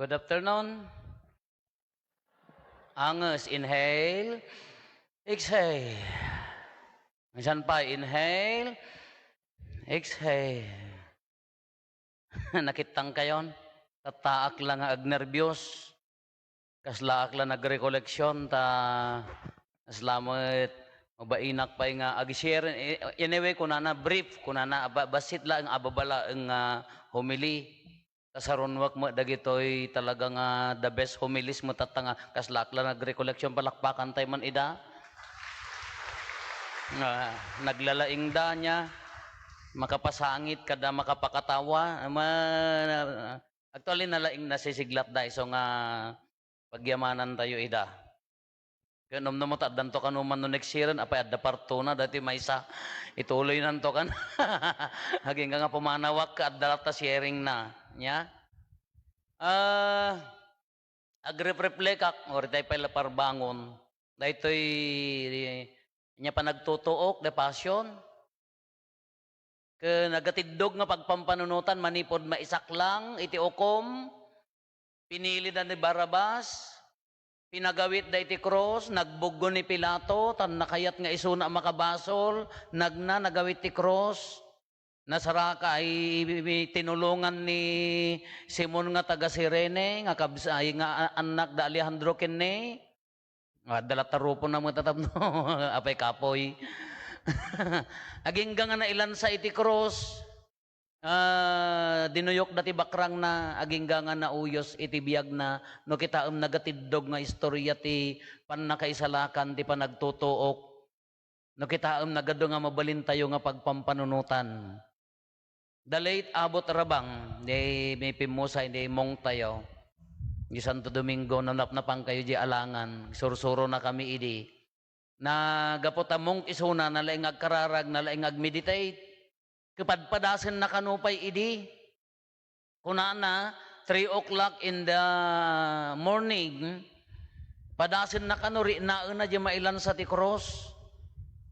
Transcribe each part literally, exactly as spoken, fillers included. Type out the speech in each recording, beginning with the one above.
Good afternoon. Anges, inhale, exhale. Minsan pa, inhale, exhale. Nakitang kayon? Tattaak la nga agnerbios. Kaslaak la nagrekoleksyon, ta kasla met mabainak pay nga ag-share. Eh, anyway, kunana, brief, kunana, aba-, bassit laeng a babalaeng nga homily. Kasarunuak met dagitoy talaga nga the best homilies met tatta nga kaslaak la nagrekoleksyon, palakpakan tay man ida. Nga naglalaingda nia, makapasangit kada makapakatawa. Ma-, actually, nalaing nasisiglatda isu nga pagyamanan tayo ida. Ket umno met addanto kano man no next year-en, apay adda part two na, dati maysa. Ituloynanto kan. Agingga nga pumanawak ket adda latta sharing na. Nia? Ah, agrefreflekak, ngori tay pay la parbangon. Daytoy, nia panagtutuok, the passion. Ken nagatiddog nga pagpampanunotan manipud maisaklang iti ukom, pinilida ni Barrabas, pinagawitda iti krus, nagbuggo ni Pilato, tan nakayat nga isuna a makabasol, nagna, nagawit ti krus, nasaraka, i-, i-, tinulongan ni Simon nga taga Cirene, nga kabs-, ay, nga a-, annak da Alejandro ken ni Adda latta ruponna met a tapno. Apay kapoy. Agingga nga nailansa iti krus, ah, dinuyokda ti bakrangna, agingga nga nauyos iti biagna, no kitaem nagatiddog nga istorya ti pannakaisalakan ti panagtutuok. No kitaem nagadu nga mabalintayo nga pagpampanunotan. The late Abbot Rabang, di mipimmusa, di mongtayo. Di Santo Domingo, nanapnapan kayo di alangan. Sursuro na kami idi. Na gapu ta monk isuna, nalaing agkararag, nalaing agmeditate. Kapadpadasen na kano pay idi. Kunana, three o'clock in the morning, padasen na kano, riknaenna di mailansa ti krus.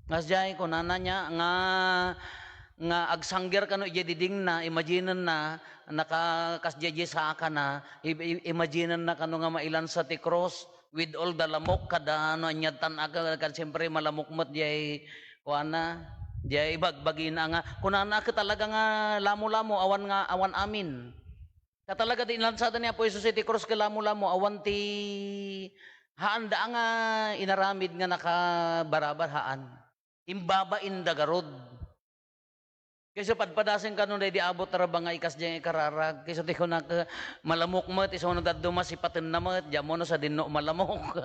Nga sadiay, kunana nia, nga, nga agsangger kano idiay didingna, imagine-na, naka-, kasdiay di sakana, i-, i-, imagine-na kano nga mailansa ti krus with all the lamok kada no aniadtan aga, kan siyempre malamok met diay kuana, diay bagbagina nga, kunana ket talaga nga lamo-lamo, awan nga, awan amin. Ta talaga ti inlansada ni Apo Jesus iti krus ket lamo-lamo, awan ti, haanda nga inaramid nga nakabarabar, haan. Imbabainda garud. Kayso padpadasen kano daydi Abbot Rabang nga ikas diay nga ikararag. Kayso ti kunak, malamok met, isu no dadduma sipatenna met, diammo no sadinno malamok.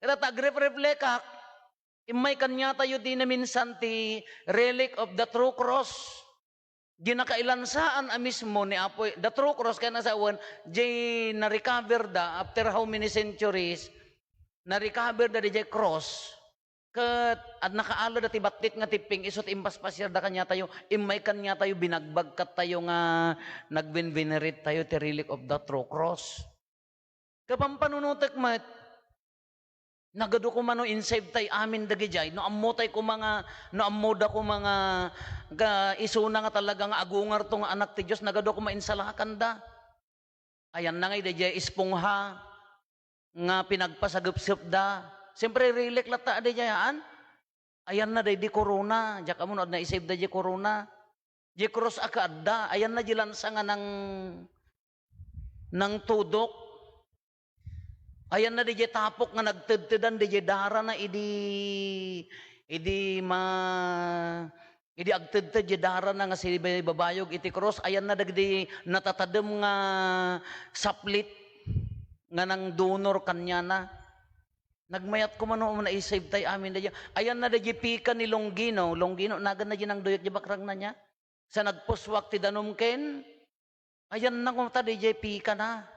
Ket ta agrep-reflekak, immay kaniatayo ti naminsan ti relic of the true cross. Di nakailansaan a mismo ni Apo, the true cross, kaya nasawen, di na-recover da, after how many centuries, na-recover da di cross. Ket ad-, nakaala da ti battit nga tipping, isu ti impaspasiar da kaniatayo, immay kaniatayo, binagbagkat tayo nga nagven-venerate tayo ti relic of the true cross. Kapampanunotek met, nagadu koma no insave tay amin dagidiay, no ammo tay koma nga, no ammo da koma nga, ga, isuna nga talaga nga agungarto nga anak ti Dios, nagadu koma insalakan da. Ayanna nga idiay espongha nga pinagpasagepsep da. Siyempre, relic latta a diay, haan? Ayanna daydi korona, diak ammo no adda isave daydi korona. Di cross a kaadda, ayanna di lansa nga nang, nangtudok. Ayanna di tapok nga nagtedtedan di darana idi, idi ma-, idi agtedted di darana nga sibabayog iti cross. Ayanna dagidi natatadem nga saplit nga nangdunor kaniana. Nagmayat koma no naisave tay amin daydiay. Ayanna daydiay pika ni Longino. Longino, naganna di nangduyok di bakrangna nia. Sa nagpuswak ti danum ken, ayanna koma ta daydiay pikana.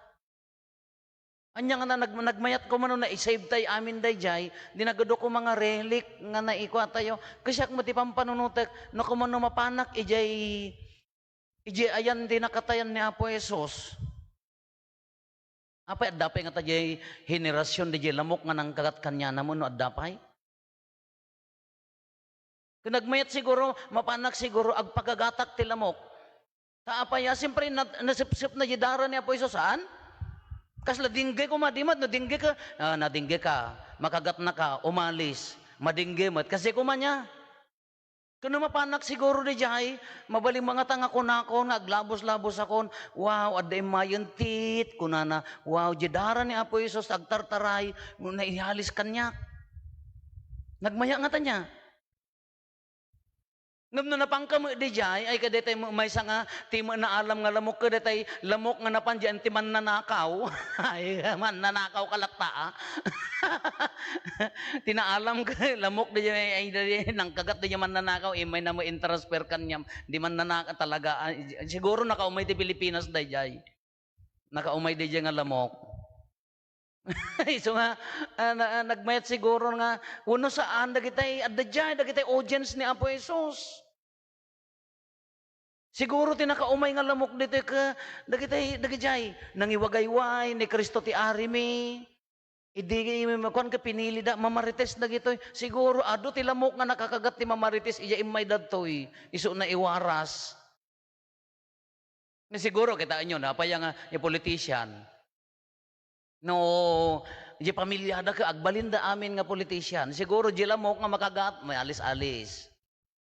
Ania nga na-, nag-, nagmayat koma no naisave tay amin daydiay, di nagadu koma nga relic nga naikua tayo. Kasiak met ti pampanunotek, no koma no mapanak idiay, idiay ayan ti nakatayan ni Apo Jesus. Apay, adda pay ngata diay henerasion diay lamok nga nangkagat kaniana wenno adda pay? Ken nagmayat siguro, mapanak siguro, agpagagatak ti lamok. Ta apay a, siyempre, nat-, nasipsipna diay dara ni Apo Jesus, saan? Kasla dengge koma, di met, no dengge ka, ah, nadengge ka, makagatna ka, umalis, madengge met, kasi koma nia. Ken no mapanak siguro diay, mabalin nga ta nga kunakon nga aglabos-labosakon, "Wow, adda immayen, tit," kunana, "Wow, diay dara ni Apo Jesus agtartaray, no naihalis kaniak." Nagmaya ngata nia. Ngem no napanka met diay, ay, kadaytay maysa nga ti met naalam nga lamok, kadaytay lamok nga napan diay ti mannanakaw. Ay, mannanakaw ka latta, a. Ti naalam ket lamok diay, ay, diay, nangkagat diay mannanakaw, immayna met in-transfer kaniam. Di mannanakaw talaga, ay, siguro nakaumay ti Pilipinas daydiay. Nakaumay daydiay nga lamok. Isu nga, ah, na, ah, nagmayat siguro nga, wenno saan, dagitay, adda diay, dagitay audience ni Apo Jesus. Siguro ti nakaumay nga lamok ditoy ket dagitay, dagidiay, nangiwagayway ni Cristo ti Arimi. Idi, kuan, ket pinilida, mamarites dagitoy. Siguro, adu ti lamok nga nakakagat ti mamarites, iya immay datoy, isu naiwaras. Siguro, kitaenyo, no, apay nga, eh, politician. No, di pamiliada ket agbalinda amin nga politician. Siguro, di lamok nga makagat, maalis-alis.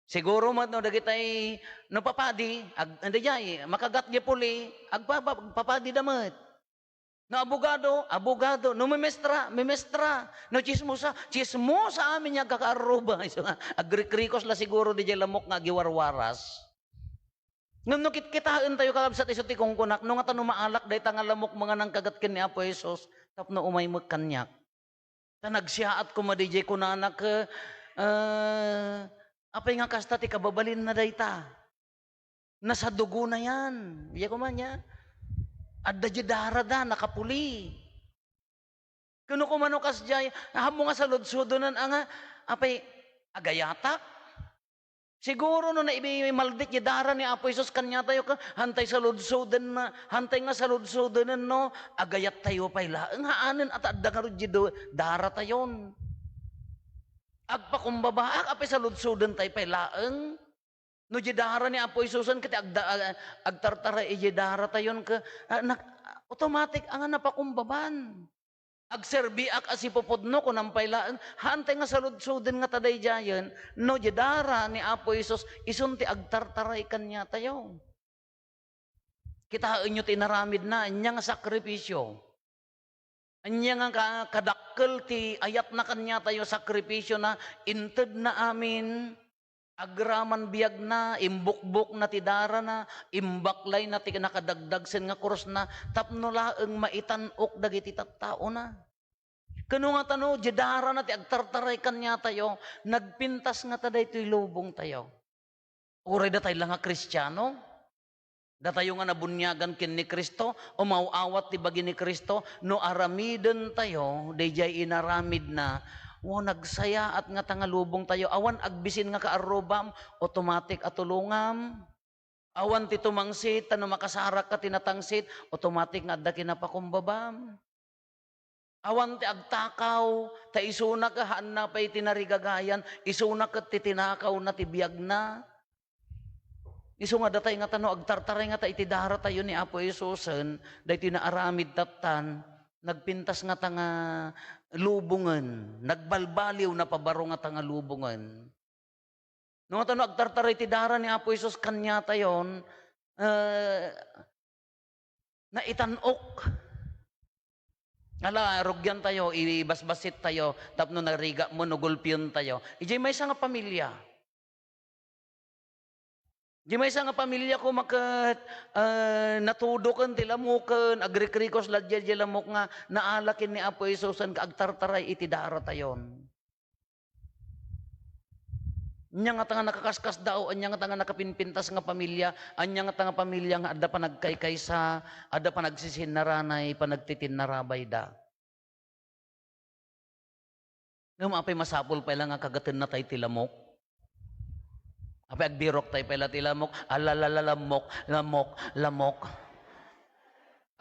Siguro met no dagitay, no papadi, ag-, daydiay, makagat di puli, agpapa-, agpapadida met. No abogado, abogado. No memestra, memestra. No tsismosa, tsismosa amin nga agkakaarruba. Isu nga, agrikrikos la siguro daydiay lamok nga agiwarwaras. Ngem no kitkitaentayo, kakabsat, isu ti kunkunak, no ngata no maalak dayta nga lamok nga nangkagat ken ni Apo Jesus, tapno umay met kaniak. Ta nagsiaat koma daydiay kunana ket, eh, apay nga kasta ti kababalinna dayta? Nasadugona yan. Diay koma nia. Adda diay darada, nakapuli. Ken no koma no kasdiay, ammo nga saludsoden a nga, apay, agayatak? Siguro no naimaldit diay dara ni Apo Jesus kaniatayo ket, hantay saludsodenna, hantay nga saludsoden no, agayattayo pay laeng, haanen a ta adda ngarud diay do-, daratayon. Agpakumbabaak, apay saludsodentayo pay laeng. No diay dara ni Apo Jesusen ket agda-, a-, agtartaray idiay daratayon ket, a, nak-, automatic a nga napakumbaban. Agserbiak a sipupudno, kunam pay laeng, hantay nga saludsoden nga ta daydiayen, no diay dara ni Apo Jesus, isun ti agtartaray kaniatayo. Kitaenyo ti inaramidna, ania nga sakripisio. Ania nga ka-, kadakkel ti ayatna kaniatayo, sakripisiona, intedna amin, agraman biagna, imbukbokna ti darana, imbaklayna ti nakadagdagsen nga krusna, tapno laeng maitan-ok dagiti tattaona. Ken no ngata no, diay darana ti agtartaray kaniatayo, nagpintas ngata daytoy lubongtayo. Uray datay la nga Kristiano, datayo nga nabuniagan ken ni Cristo, umaw-awat ti bagi ni Cristo, no aramidentayo daydiay inaramidna, o nagsayaat ngata nga lubongtayo, awan agbisin nga kaarrubam, automatic a tulongam. Awan ti tumangsit, ta no makasarakka ti natangsit, automatic nga adda kinapakumbabam. Awan ti agtakaw, ta isuna ket haanna pay ti narigagayan, isuna ket ti tinakawna ti biagna. Isu nga datay ngata no agtartaray ngata iti daratayo ni Apo Jesusen, daytoy naaramid tattan, nagpintas ngata nga lubongen, nagbalbaliw, napabaro ngata nga lubongen. No, ta no agtartaray ti dara ni Apo Jesus kaniatayon, eh, naitan-ok. Ala, rugiantayo, ibasbasittayo, tapno narigat mo, no gulpientayo. Idiay maysa nga pamilya. Di maysa nga pamilya ko maket, eh, natudoken ti lamoken, agrikrikos la diay lamok nga naala ken ni Apo Jesusen nga agtartaray iti daratayon. Ania ngata nga nakakaskasdaaw, ania ngata nga nakapinpintas nga pamilya, ania ngata nga pamilya nga adda panagkaykaysa, adda panagsisinnaraanay, panagtitinnarabayda. Ngem apay masapul pay la nga kagatennatay ti lamok? Apay agbiroktay pay la ti lamok? Alalala, lamok, lamok, lamok.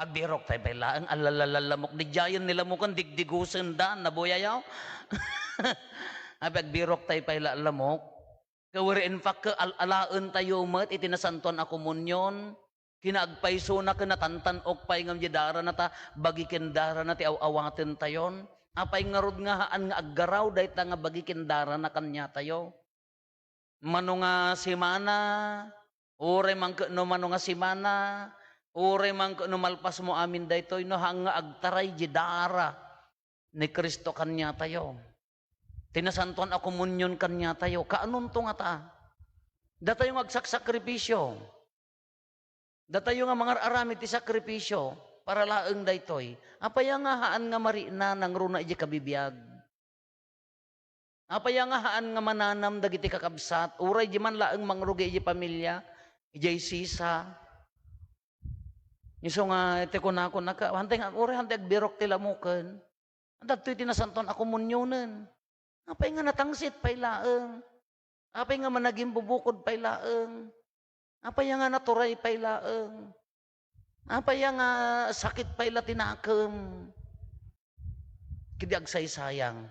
Agbiroktay pay laeng, alalala, lamok. Didiayen ni lamoken, digdigusenda, nabuyayaw. Apay agbiroktay pay la lamok? Ket wari, in fact, ket al-alaentayo met iti Nasantoan a Komunion. Kinaagpaysona ken natantan-ok pay ngem diay darana ta bagi ken darana ti aw-awatentayon. Apay ngarud nga haan nga aggaraw dayta nga bagi ken darana kaniatayo? Mano nga semana, uray man ket no mano nga semana, uray man ket no malpasmo amin daytoy, no haan nga agtaray diay dara ni Cristo kaniatayo. Ti Nasantoan a Komunion kaniatayo. Kaanonto ngata? Datayo nga agsaksakripisio. Datayo nga mangar-aramid ti sakripisio para laeng daytoy. Apay a nga haan nga marikna nangruna idiay kabibiag? Apay a nga haan nga mananam dagiti kakabsat? Uray di man laeng mangrugi idiay pamilia, idiay sisa. Isu nga iti kunakon, naka-, hantay nga, uray hantay agbirok ti lamuken. Adtoy ti Nasantoan a Komunionen. Apay nga natangsit pay laeng? Apay nga managimbubukod pay laeng? Apay nga naturay pay laeng? Apay nga sakit pay la ti nakem? Kidi agsaysayang.